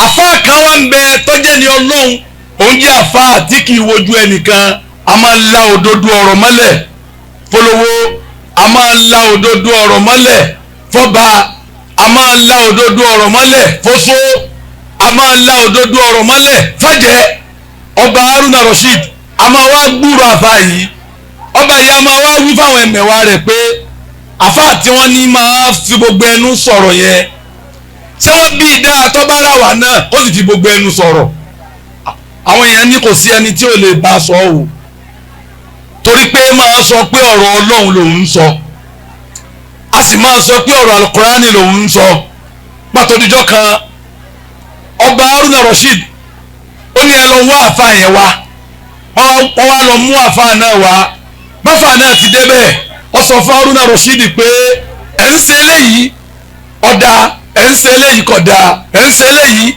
Àfa kan wà ń bẹ tọ́jẹ́ ni Ọlọ́run, òun jẹ́ àfa tí kì í wojú ẹnìkan. A máa la òdodo ọ̀rọ̀ mọ́lẹ̀ fọlọ́wọ́, a máa la òdodo ọ̀rọ̀ mọ́lẹ̀ fọba, a máa la òdodo ọ̀rọ̀ mọ́lẹ̀ fọṣọ, a máa la òdodo ọ̀rọ̀ mọ́lẹ̀ fàjẹ́. Ọba Haruna Rasheed a máa wá gbúrò àfa yìí. Ọba yìí a máa wá wí fáwọn ẹmẹ̀wà rẹ̀ pé àfa tí wọ́n ní máa fi gbogbo ẹnu sọ̀rọ̀ yẹn, ṣé wọ́n bí ìdá àtọ́bára wà náà ó sì fi gbogbo ẹnu sọ̀rọ̀? Àwọn èèyàn ní kò sí ẹni tí ò lè bá sọ o, torí pé máa sọ pé ọ̀rọ̀ Ọlọ́run lòun ń sọ, a sì máa sọ pé ọ̀rọ̀ Alukurani lòun ń sọ. Pàtó díjọ́ kan, ọba Haruna Rasheed ó ní ẹ lọ wá àfa yẹn wá. Wọ́n wá lọ mú àfa náà wá. Báfa náà ti débẹ̀, ó sọ fún Haruna Rasheed pé ẹ̀ ń ṣe eléyìí ọ̀dà, ẹ̀ ń ṣe eléyìí kódà, ẹ̀ ń ṣe eléyìí.